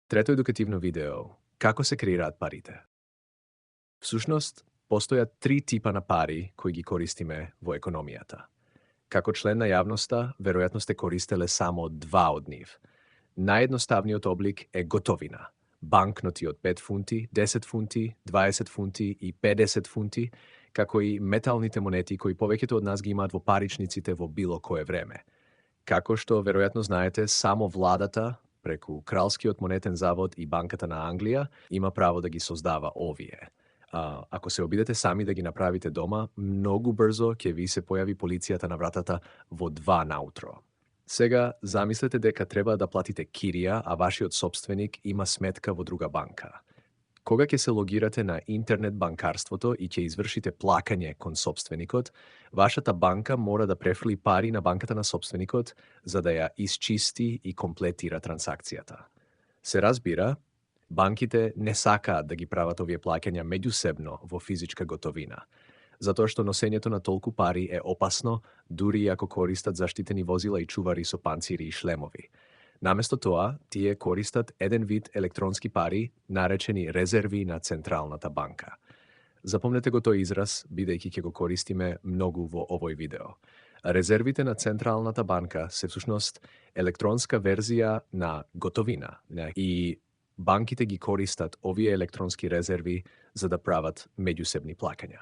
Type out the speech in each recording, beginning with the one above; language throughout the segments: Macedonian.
Трето едукативно видео. Како се креираат парите? Всушност, постојат три типа на пари кои ги користиме во економијата. Како член на јавноста, веројатно сте користеле само два од нив. Наједноставниот облик е готовина. Банкноти од 5 фунти, 10 фунти, 20 фунти и 50 фунти, како и металните монети кои повеќето од нас ги имаат во паричниците во било кое време. Како што веројатно знаете, само владата, преку Кралскиот монетен завод и Банката на Англија, има право да ги создава овие. Ако се обидете сами да ги направите дома, многу брзо ќе ви се појави полицијата на вратата во 2 наутро. Сега, замислете дека треба да платите кирија, а вашиот собственик има сметка во друга банка. Кога ќе се логирате на интернет банкарството и ќе извршите плакање кон собственикот, вашата банка мора да префрли пари на банката на собственикот за да ја исчисти и комплетира трансакцијата. Се разбира, банките не сакаат да ги прават овие плаќања меѓусебно во физичка готовина, затоа што носењето на толку пари е опасно, дури и ако користат заштитени возила и чувари со панцири и шлемови. Наместо тоа, тие користат еден вид електронски пари, наречени резерви на Централната банка. Запомнете го тој израз, бидејќи ќе го користиме многу во овој видео. Резервите на Централната банка се всушност електронска верзија на готовина и банките ги користат овие електронски резерви за да прават меѓусебни плакања.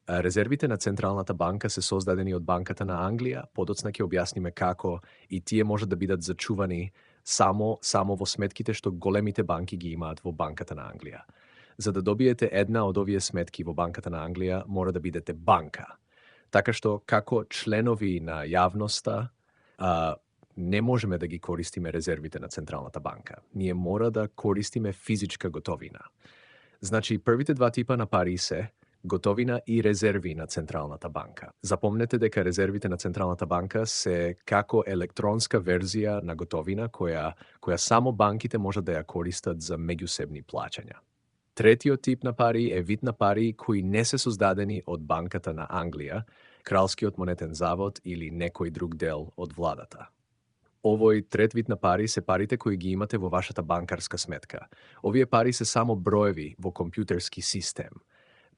Резервите на Централната банка се создадени од Банката на Англија, подоцна ќе објасниме како и тие можат да бидат зачувани само во сметките што големите банки ги имаат во Банката на Англија. За да добиете една од овие сметки во Банката на Англија, мора да бидете банка. Така што, како членови на јавноста, не можеме да ги користиме резервите на Централната банка. Ние мора да користиме физичка готовина. Значи, првите два типа на пари се готовина и резерви на Централната банка. Запомнете дека резервите на Централната банка се како електронска верзија на готовина која само банките можат да ја користат за меѓусебни плаќања. Третиот тип на пари е вид на пари кои не се создадени од Банката на Англија, Кралскиот монетен завод или некој друг дел од владата. Овој трет вид на пари се парите кои ги имате во вашата банкарска сметка. Овие пари се само броеви во компјутерски систем.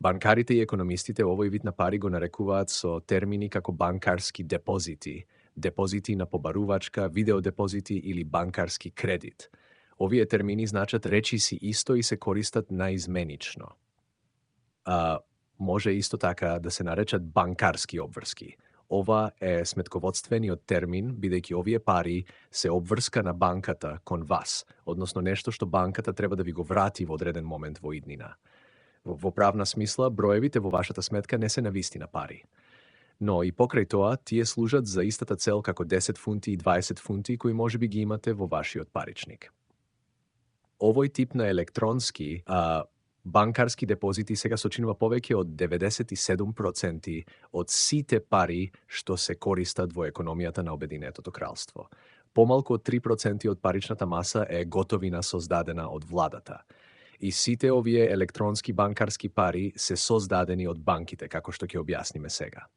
Банкарите и економистите овој вид на пари го нарекуваат со термини како банкарски депозити, депозити на побарувачка, видеодепозити или банкарски кредит. Овие термини значат речиси исто и се користат наизменично. Може исто така да се наречат банкарски обврски. Ова е сметководствениот термин, бидејќи овие пари се обврска на банката кон вас, односно нешто што банката треба да ви го врати во одреден момент во иднина. Во правна смисла, броевите во вашата сметка не се навистина пари. Но и покрај тоа, тие служат за истата цел како 10 фунти и 20 фунти кои можеби ги имате во вашиот паричник. Овој тип на електронски банкарски депозити сега сочинува повеќе од 97% од сите пари што се користат во економијата на Обединетото кралство. Помалку од 3% од паричната маса е готовина создадена од владата. И сите овие електронски банкарски пари се создадени од банките, како што ќе објасниме сега.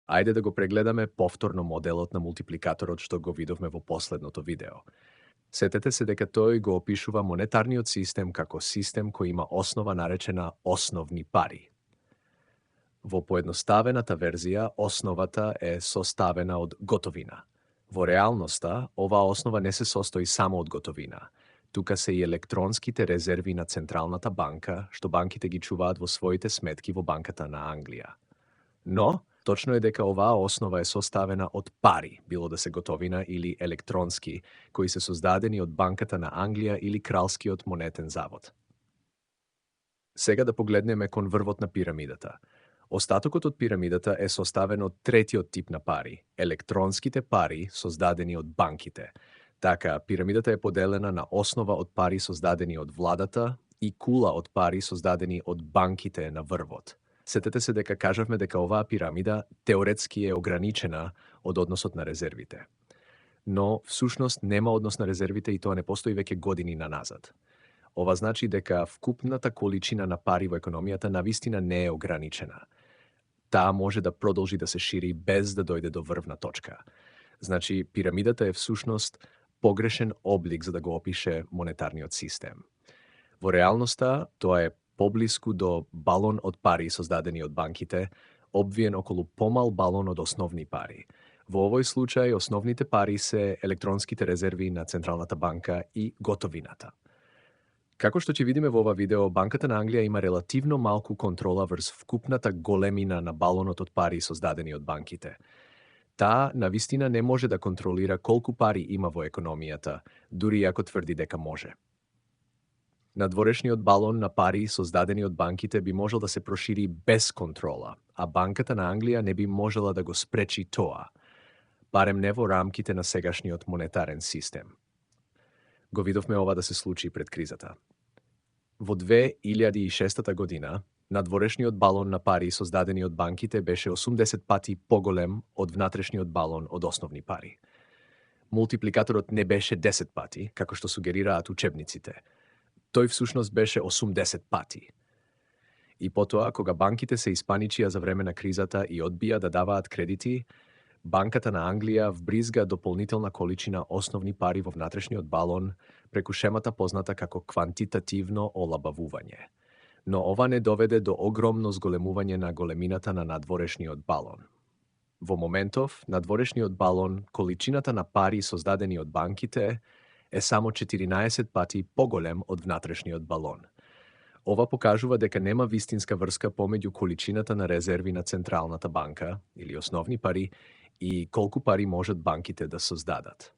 Ајде да го прегледаме повторно моделот на мултипликаторот што го видовме во последното видео. Сетете се дека тој го опишува монетарниот систем како систем кој има основа наречена основни пари. Во поедноставената верзија, основата е составена од готовина. Во реалноста, оваа основа не се состои само од готовина. Тука се и електронските резерви на Централната банка, што банките ги чуваат во своите сметки во Банката на Англија. Но, точно е дека оваа основа е составена од пари, било да се готовина или електронски, кои се создадени од Банката на Англија или Кралскиот монетен завод. Сега да погледнеме кон врвот на пирамидата. Остатокот од пирамидата е составен од третиот тип на пари, електронските пари создадени од банките. Така, пирамидата е поделена на основа од пари создадени од владата и кула од пари создадени од банките на врвот. Сетете се дека кажавме дека оваа пирамида теоретски е ограничена од односот на резервите. Но, всушност, нема однос на резервите и тоа не постои веќе години наназад. Ова значи дека вкупната количина на пари во економијата навистина не е ограничена. Таа може да продолжи да се шири без да дојде до врвна точка. Значи, пирамидата е всушност pogрешен облик за да го опише монетарниот систем. Во реалноста, тоа е поблиску до балон од пари создадени од банките, обвиен околу помал балон од основни пари. Во овој случај, основните пари се електронските резерви на Централната банка и готовината. Како што ќе видиме во ова видео, Банката на Англија има релативно малку контрола врз вкупната големина на балонот од пари создадени од банките. Таа навистина не може да контролира колку пари има во економијата, дури ако тврди дека може. Надворешниот балон на пари создадени од банките би можел да се прошири без контрола, а Банката на Англија не би можела да го спречи тоа, барем не во рамките на сегашниот монетарен систем. Го видовме ова да се случи пред кризата. Во 2006 година, надворешниот балон на пари создадени од банките беше 80 пати поголем од внатрешниот балон од основни пари. Мултипликаторот не беше 10 пати, како што сугерираат учебниците. Тој всушност беше 80 пати. И потоа, кога банките се испаничија за време на кризата и одбија да даваат кредити, Банката на Англија вбризга дополнителна количина основни пари во внатрешниот балон преку шемата позната како квантитативно олабавување. Но ова не доведе до огромно зголемување на големината на надворешниот балон. Во моментов, надворешниот балон, количината на пари создадени од банките, е само 14 пати поголем од внатрешниот балон. Ова покажува дека нема вистинска врска помеѓу количината на резерви на Централната банка, или основни пари, и колку пари можат банките да создадат.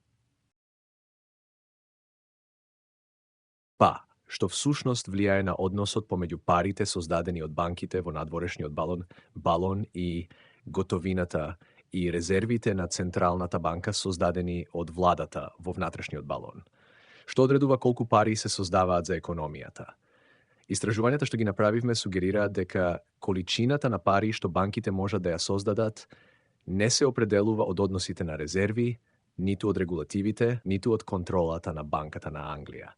Што всушност влијае на односот помеѓу парите создадени од банките во надворешниот балон и готовината и резервите на Централната банка создадени од владата во внатрешниот балон. Што одредува колку пари се создаваат за економијата? Истражувањата што ги направивме сугерираат дека количината на пари што банките можат да ја создадат не се определува од односите на резерви, ниту од регулативите, ниту од контролата на Банката на Англија.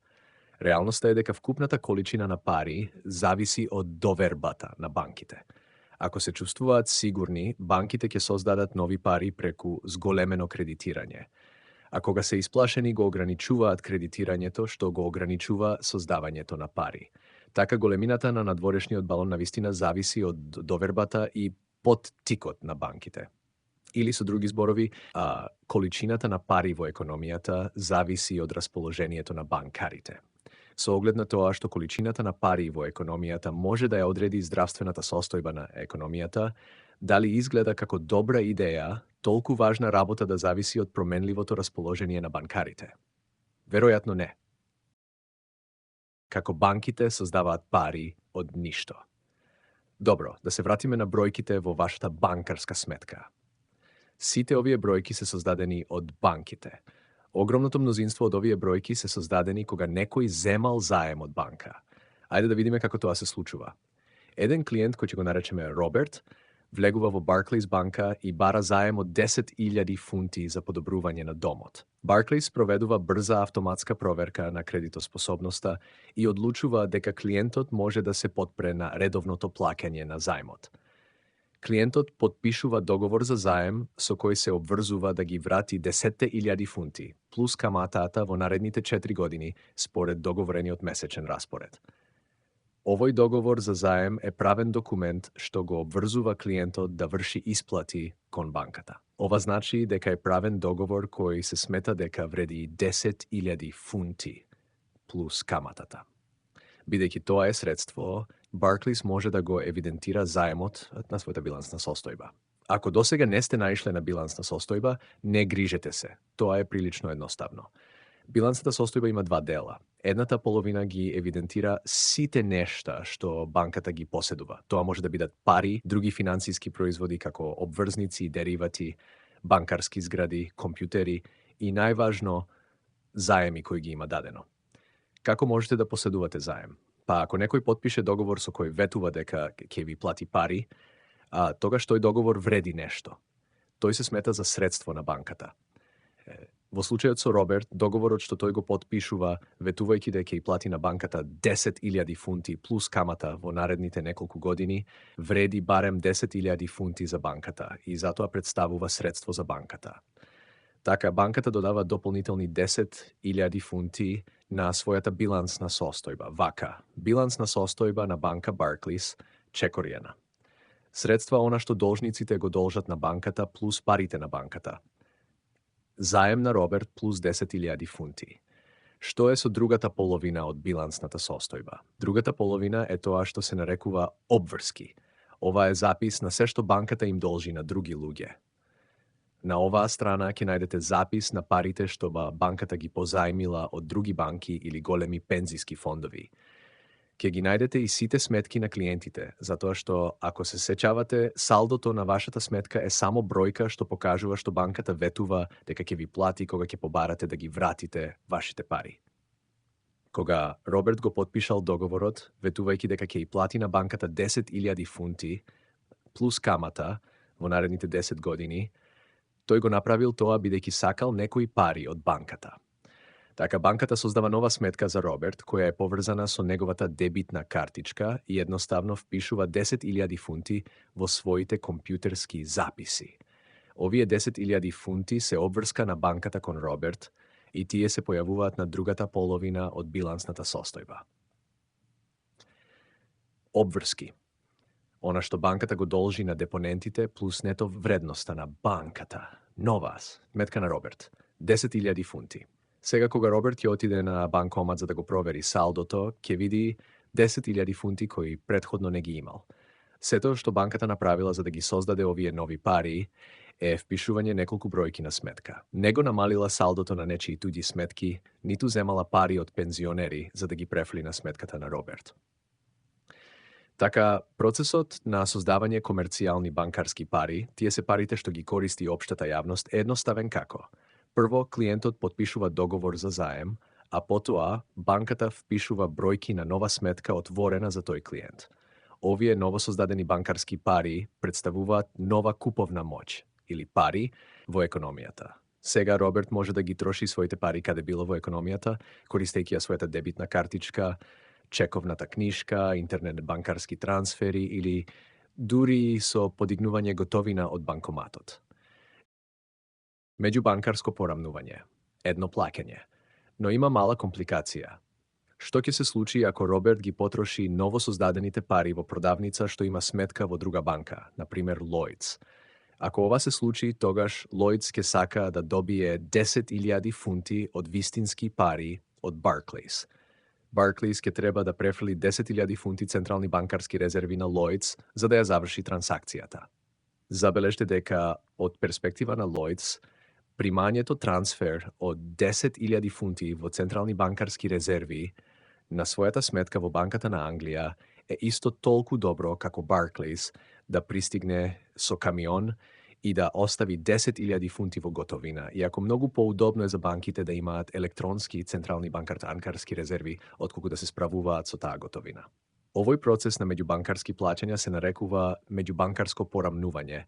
Реалноста е дека вкупната количина на пари зависи од довербата на банките. Ако се чувствуваат сигурни, банките ќе создадат нови пари преку зголемено кредитирање. А кога се исплашени, го ограничуваат кредитирањето, што го ограничува создавањето на пари. Така големината на надворешниот балон навистина зависи од довербата и поттикот на банките. Или со други зборови, количината на пари во економијата зависи од расположението на банкарите. Со оглед на тоа што количината на пари во економијата може да ја одреди здравствената состојба на економијата, дали изгледа како добра идеја толку важна работа да зависи од променливото расположение на банкарите? Веројатно не. Како банките создаваат пари од ништо. Добро, да се вратиме на бројките во вашата банкарска сметка. Сите овие бројки се создадени од банките. Огромното мнозинство од овие бројки се создадени кога некој земал заем од банка. Ајде да видиме како тоа се случува. Еден клиент, кој ќе го наречеме Роберт, влегува во Barclays банка и бара заем од 10.000 фунти за подобрување на домот. Barclays проведува брза автоматска проверка на кредитоспособноста и одлучува дека клиентот може да се потпре на редовното плаќање на заемот. Клиентот потпишува договор за заем со кој се обврзува да ги врати 10.000 фунти, плюс каматата во наредните 4 години според договорениот месечен распоред. Овој договор за заем е правен документ што го обврзува клиентот да врши исплати кон банката. Ова значи дека е правен договор кој се смета дека вреди 10.000 фунти плюс каматата. Бидејќи тоа е средство, Barclays може да го евидентира заемот на својата билансна состојба. Ако досега не сте наишле на билансна состојба, не грижете се. Тоа е прилично едноставно. Билансната состојба има два дела. Едната половина ги евидентира сите нешта што банката ги поседува. Тоа може да бидат пари, други финансиски производи како обврзници, деривати, банкарски згради, компјутери и најважно заеми кои ги има дадено. Како можете да поседувате заем? Ако некој потпише договор со кој ветува дека ќе ви плати пари, тогаш тој договор вреди нешто. Тој се смета за средство на банката. Во случајот со Роберт, договорот што тој го потпишува, ветувајќи дека ќе плати на банката 10.000 фунти плюс камата во наредните неколку години, вреди барем 10.000 фунти за банката и затоа представува средство за банката. Така, банката додава дополнителни 10.000 фунти на својата билансна состојба. Вака, билансна состојба на банка Barclays, чекориена. Средства она што должниците го должат на банката плюс парите на банката. Заем на Роберт плюс 10.000 фунти. Што е со другата половина од билансната состојба? Другата половина е тоа што се нарекува обврски. Ова е запис на се што банката им должи на други луѓе. На оваа страна ќе најдете запис на парите што банката ги позајмила од други банки или големи пензиски фондови. Ќе ги најдете и сите сметки на клиентите, затоа што, ако се сеќавате, салдото на вашата сметка е само бројка што покажува што банката ветува дека ќе ви плати кога ќе побарате да ги вратите вашите пари. Кога Роберт го потпишал договорот, ветувајќи дека ќе и плати на банката 10.000 фунти плюс камата во наредните 10 години, тој го направил тоа бидејќи сакал некои пари од банката. Така, банката создава нова сметка за Роберт, која е поврзана со неговата дебитна картичка и едноставно впишува 10.000 фунти во своите компјутерски записи. Овие 10.000 фунти се обврска на банката кон Роберт и тие се појавуваат на другата половина од билансната состојба. Обврски. Она што банката го должи на депонентите плюс нето вредноста на банката. Нова сметка на Роберт. 10.000 фунти. Сега кога Роберт ќе отиде на банкомат за да го провери салдото, ќе види 10.000 фунти кои претходно не ги имал. Сето што банката направила за да ги создаде овие нови пари е впишување неколку бројки на сметка. Не го намалила салдото на нечии туѓи сметки, ниту земала пари од пензионери за да ги префли на сметката на Роберт. Така, процесот на создавање комерцијални банкарски пари, тие се парите што ги користи општата јавност, е едноставен како. Прво, клиентот потпишува договор за заем, а потоа банката впишува бројки на нова сметка отворена за тој клиент. Овие новосоздадени банкарски пари представуваат нова куповна моќ, или пари, во економијата. Сега Роберт може да ги троши своите пари каде било во економијата, користејќи ја својата дебитна картичка, чековната книшка, интернет банкарски трансфери или дури со подигнување готовина од банкоматот. Меѓубанкарско порамнување. Едно плаќање. Но има мала компликација. Што ќе се случи ако Роберт ги потроши новосоздадените пари во продавница што има сметка во друга банка, например Lloyds? Ако ова се случи, тогаш Lloyds ќе сака да добие 10.000 фунти од вистински пари од Barclays. Barclays ќе треба да префрли 10.000 фунти централни банкарски резерви на Lloyds за да ја заврши трансакцијата. Забележте дека од перспектива на Lloyds, примањето трансфер од 10.000 фунти во централни банкарски резерви на својата сметка во банката на Англија е исто толку добро како Barclays да пристигне со камион и да остави 10.000 фунти во готовина, иако многу поудобно е за банките да имаат електронски централни банкарски резерви, отколку да се справуваат со таа готовина. Овој процес на меѓубанкарски плаќања се нарекува меѓубанкарско порамнување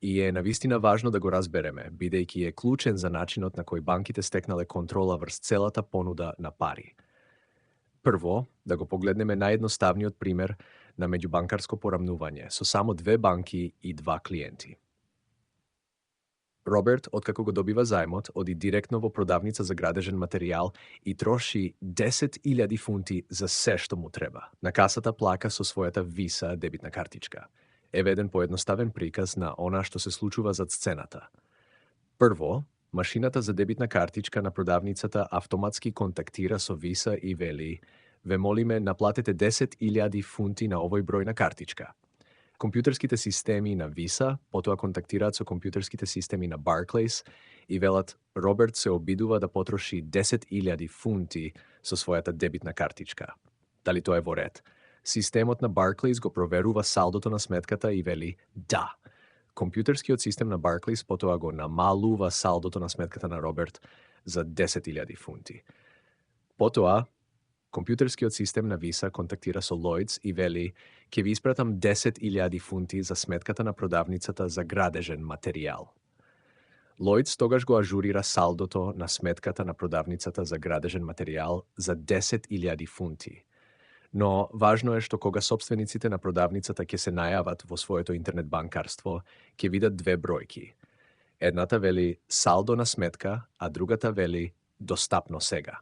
и е навистина важно да го разбереме, бидејќи е клучен за начинот на кој банките стекнале контрола врз целата понуда на пари. Прво, да го погледнеме наједноставниот пример на меѓубанкарско порамнување со само две банки и два клиенти. Роберт, откако го добива заемот, оди директно во продавница за градежен материјал и троши 10.000 фунти за се што му треба. На касата плака со својата Visa дебитна картичка. Еве еден поедноставен приказ на она што се случува зад сцената. Прво, машината за дебитна картичка на продавницата автоматски контактира со Visa и вели: "Ве молиме, наплатете 10.000 фунти на овој број на картичка." Компјутерските системи на Visa потоа контактираат со компјутерските системи на Barclays и велат: "Роберт се обидува да потроши 10.000 фунти со својата дебитна картичка. Дали тоа е во ред?" Системот на Barclays го проверува салдото на сметката и вели: "Да." Компјутерскиот систем на Barclays потоа го намалува салдото на сметката на Роберт за 10.000 фунти. Потоа, компјутерскиот систем на Visa контактира со Lloyds и вели: "Ќе ви испратам 10.000 фунти за сметката на продавницата за градежен материјал." Lloyds тогаш го ажурира салдото на сметката на продавницата за градежен материјал за 10.000 фунти. Но важно е што кога собствениците на продавницата ќе се најават во своето интернет банкарство, ќе видат две бројки. Едната вели салдо на сметка, а другата вели достапно сега.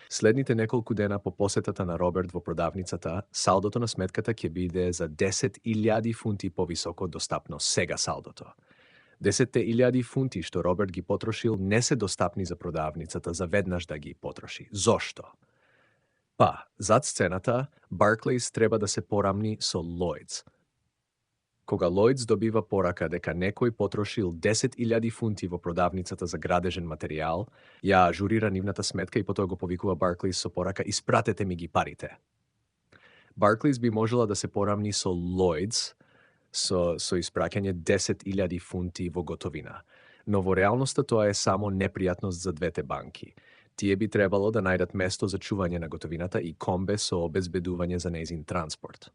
Следните неколку дена по посетата на Роберт во продавницата, салдото на сметката ќе биде за 10.000 фунти повисоко достапно сега салдото. 10.000 фунти што Роберт ги потрошил не се достапни за продавницата за веднаш да ги потроши. Зошто? Па, зад сцената, Barclays треба да се порамни со Lloyds. Кога Lloyds добива порака дека некој потрошил 10.000 фунти во продавницата за градежен материјал, ја ажурира нивната сметка и потоа го повикува Barclays со порака «Испратете ми ги парите». Barclays би можела да се порамни со Lloyds со испраќање 10.000 фунти во готовина. Но во реалноста тоа е само непријатност за двете банки. Тие би требало да најдат место за чување на готовината и комбе со обезбедување за нејзин транспорт.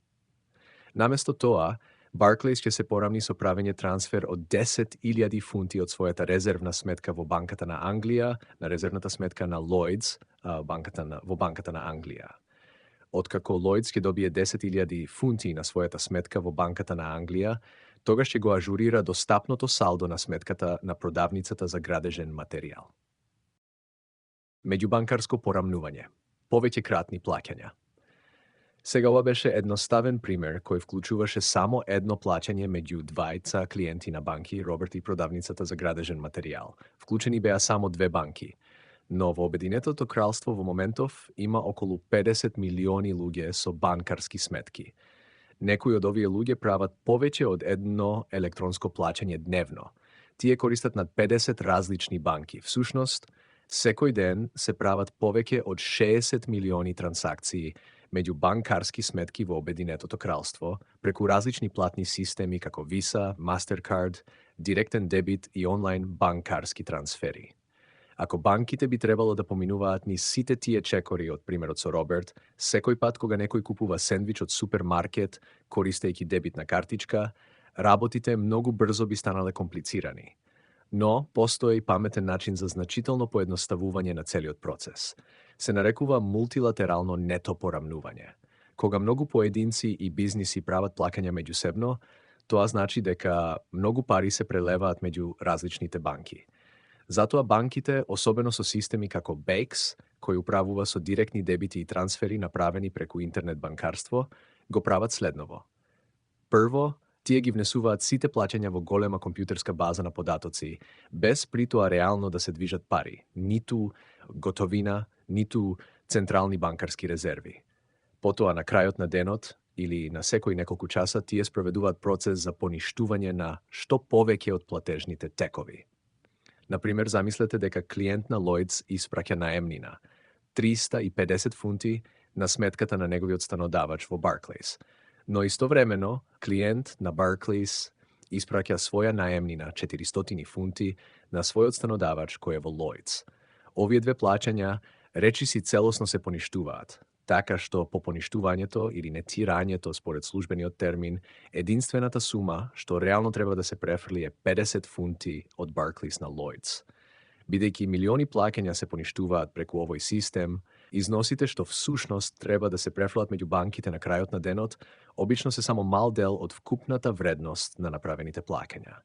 Наместо тоа, Barclays ќе се порамни со правење трансфер од 10.000 фунти од својата резервна сметка во банката на Англија на резервната сметка на Lloyds во банката на Англија. Откако Lloyds ќе добие 10.000 фунти на својата сметка во банката на Англија, тогаш ќе го ажурира достапното салдо на сметката на продавницата за градежен материјал. Меѓубанкарско порамнување. Повеќе кратни плаќања. Сега ова беше едноставен пример кој вклучуваше само едно плаќање меѓу двајца клиенти на банки, Роберт и продавницата за градежен материјал. Вклучени беа само две банки. Но во Обединетото кралство во моментов има околу 50 милиони луѓе со банкарски сметки. Некои од овие луѓе прават повеќе од едно електронско плаќање дневно. Тие користат над 50 различни банки. Всушност, секој ден се прават повеќе од 60 милиони трансакции меѓу банкарски сметки во Обединетото кралство, преку различни платни системи како Visa, Mastercard, директен дебит и онлайн банкарски трансфери. Ако банките би требало да поминуваат ни сите тие чекори од примерот со Роберт, секој пат кога некој купува сендвич од супермаркет, користејќи дебитна картичка, работите многу брзо би станале комплицирани. Но постои паметен начин за значително поедноставување на целиот процес. Се нарекува мултилатерално нето порамнување. Кога многу поединци и бизниси прават плакања меѓусебно, тоа значи дека многу пари се прелеваат меѓу различните банки. Затоа банките, особено со системи како BEX, кој управува со директни дебити и трансфери направени преку интернет банкарство, го прават следново. Прво, тие ги внесуваат сите плаќања во голема компјутерска база на податоци, без при тоа реално да се движат пари, ниту готовина, ниту централни банкарски резерви. Потоа на крајот на денот или на секој неколку часа тие спроведуваат процес за поништување на што повеќе од платежните текови. Например, замислете дека клиент на Lloyds испраќа наемнина 350 фунти на сметката на неговиот станодавач во Barclays, но истовремено клиент на Barclays испраќа своја наемнина 400 фунти на својот станодавач кој е во Lloyds. Овие две плаќања речиси целосно се поништуваат, така што по поништувањето или нетирањето според службениот термин, единствената сума што реално треба да се префрли е 50 фунти од Barclays на Lloyds. Бидејќи милиони плаќања се поништуваат преку овој систем, износите што всушност треба да се префрлат меѓу банките на крајот на денот, обично се само мал дел од вкупната вредност на направените плаќања.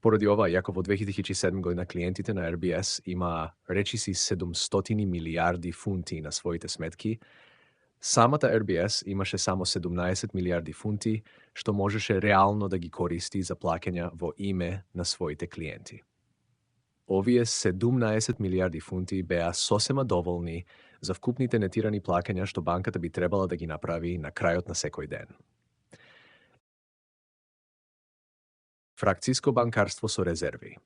Поради ова, иако во 2007 година клиентите на RBS има речиси 700 милиарди фунти на своите сметки, самата RBS имаше само 17 милиарди фунти, што можеше реално да ги користи за плаќања во име на своите клиенти. Овие 17 милиарди фунти беа сосема доволни за вкупните нетирани плаќања што банката би требала да ги направи на крајот на секој ден. Фракциско банкарство со резерви.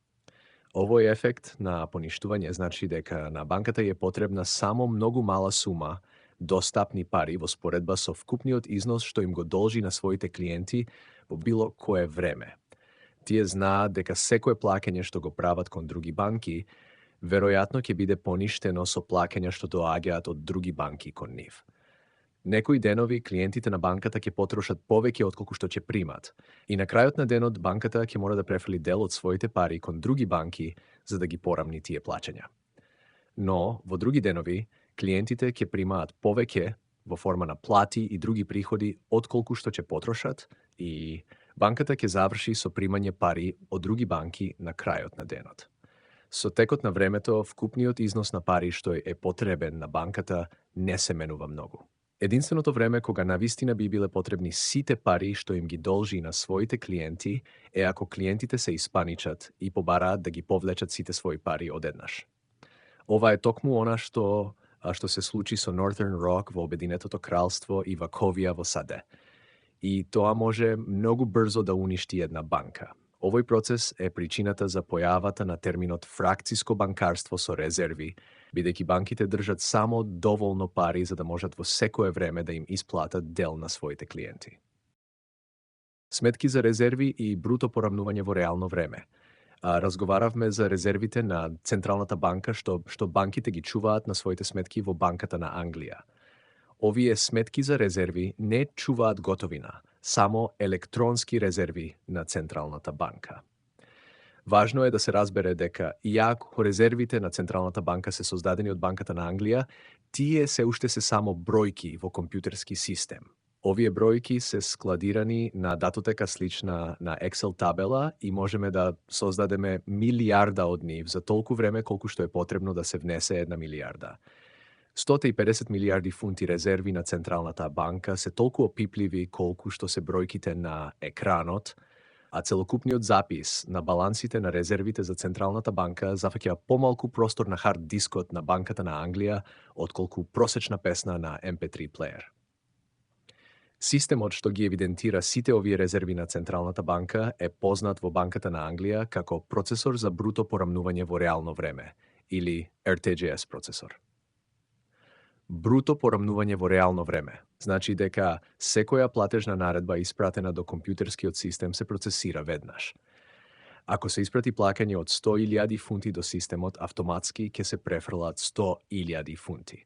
Овој ефект на поништување значи дека на банката е потребна само многу мала сума достапни пари во споредба со вкупниот износ што им го должи на своите клиенти во било кое време. Тие знаат дека секое плаќање што го прават кон други банки, веројатно ќе биде поништено со плаќања што доаѓаат од други банки кон нив. Некои денови клиентите на банката ќе потрошат повеќе отколку што ќе примат и на крајот на денот банката ќе мора да префрли дел од своите пари кон други банки за да ги порамни тие плаќања. Но во други денови клиентите ќе примаат повеќе во форма на плати и други приходи отколку што ќе потрошат и Банката ќе заврши со примање пари од други банки на крајот на денот. Со текот на времето, вкупниот износ на пари што е потребен на банката не се менува многу. Единственото време кога навистина би биле потребни сите пари што им ги должи на своите клиенти е ако клиентите се испаничат и побараат да ги повлечат сите своји пари одеднаш. Ова е токму она што се случи со Northern Rock во Обединетото кралство и Ваковија во САД. И тоа може многу брзо да уништи една банка. Овој процес е причината за појавата на терминот фракциско банкарство со резерви, бидејќи банките држат само доволно пари за да можат во секое време да им исплатат дел на своите клиенти. Сметки за резерви и бруто порамнување во реално време. Разговаравме за резервите на Централната банка што банките ги чуваат на своите сметки во Банката на Англија. Овие сметки за резерви не чуваат готовина, само електронски резерви на Централната банка. Важно е да се разбере дека иако резервите на Централната банка се создадени од Банката на Англија, тие се уште се само бројки во компјутерски систем. Овие бројки се складирани на датотека слична на Excel табела и можеме да создадеме милијарда од нив за толку време колку што е потребно да се внесе една милијарда. 150 милијарди фунти резерви на Централната банка се толку опипливи колку што се бројките на екранот, а целокупниот запис на балансите на резервите за Централната банка зафаќа помалку простор на хард дискот на Банката на Англија отколку просечна песна на MP3 плеер. Системот што ги евидентира сите овие резерви на Централната банка е познат во Банката на Англија како процесор за бруто порамнување во реално време, или RTGS процесор. Бруто порамнување во реално време значи дека секоја платежна наредба испратена до компјутерскиот систем се процесира веднаш. Ако се испрати плаќање од 100.000 фунти до системот, автоматски ќе се префрлат 100.000 фунти.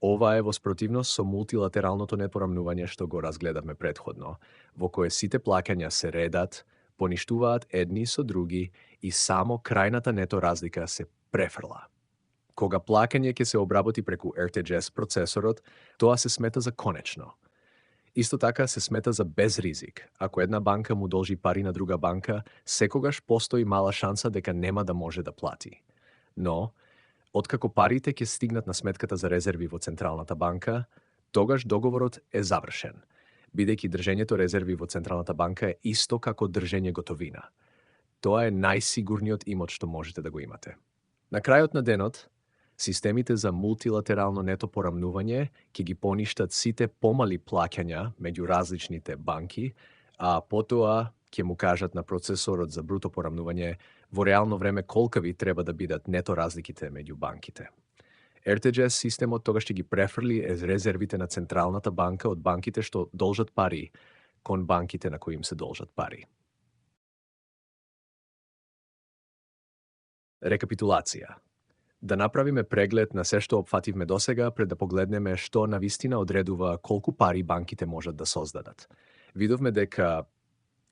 Ова е во спротивност со мултилатералното непорамнување што го разгледавме претходно, во кое сите плаќања се редат, поништуваат едни со други и само крајната нето разлика се префрла. Кога плаќање ќе се обработи преку RTGS процесорот, тоа се смета за конечно. Исто така се смета за без ризик. Ако една банка му должи пари на друга банка, секогаш постои мала шанса дека нема да може да плати. Но, откако парите ќе стигнат на сметката за резерви во Централната банка, тогаш договорот е завршен, бидејќи држењето резерви во Централната банка е исто како држење готовина. Тоа е најсигурниот имот што можете да го имате. На крајот на денот, системите за мултилатерално нето порамнување ќе ги поништат сите помали плаќања меѓу различните банки, а потоа ќе му кажат на процесорот за бруто порамнување во реално време колкави треба да бидат нето разликите меѓу банките. RTGS системот тогаш ќе ги префрли резервите на Централната банка од банките што должат пари кон банките на кои им се должат пари. Рекапитулација. Да направиме преглед на се што опфативме досега пред да погледнеме што навистина одредува колку пари банките можат да создадат. Видовме дека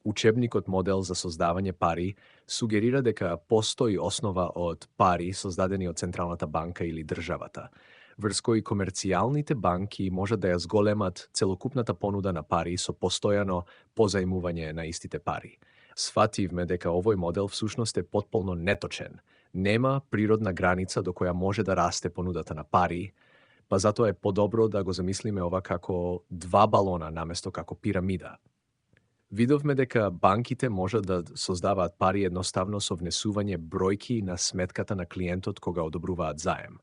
учебникот модел за создавање пари сугерира дека постои основа од пари создадени од Централната банка или државата, врз кои комерцијалните банки можат да ја зголемат целокупната понуда на пари со постојано позајмување на истите пари. Сфативме дека овој модел всушност е потполно неточен. Нема природна граница до која може да расте понудата на пари, па затоа е подобро да го замислиме ова како два балона наместо како пирамида. Видовме дека банките можат да создаваат пари едноставно со внесување бројки на сметката на клиентот кога одобруваат заем.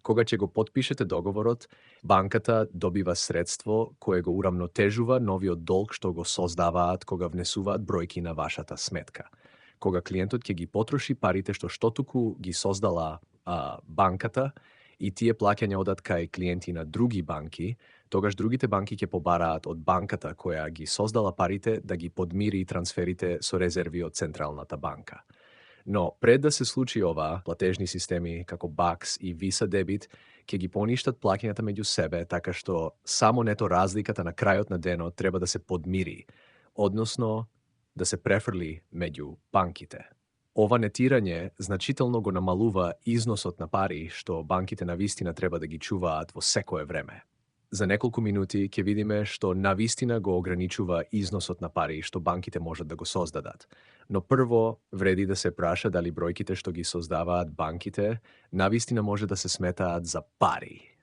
Кога ќе го потпишете договорот, банката добива средство кое го урамнотежува новиот долг што го создаваат кога внесуваат бројки на вашата сметка. Кога клиентот ќе ги потроши парите што туку ги создала банката и тие плаќања одат кај клиенти на други банки, тогаш другите банки ќе побараат од банката која ги создала парите да ги подмири трансферите со резерви од Централната банка. Но пред да се случи ова, платежни системи како BACS и Visa Debit ќе ги поништат плаќањата меѓу себе, така што само нето разликата на крајот на денот треба да се подмири, односно да се префрли меѓу банките. Ова нетирање значително го намалува износот на пари што банките навистина треба да ги чуваат во секое време. За неколку минути ќе видиме што навистина го ограничува износот на пари што банките можат да го создадат. Но прво вреди да се праша дали бројките што ги создаваат банките навистина може да се сметаат за пари.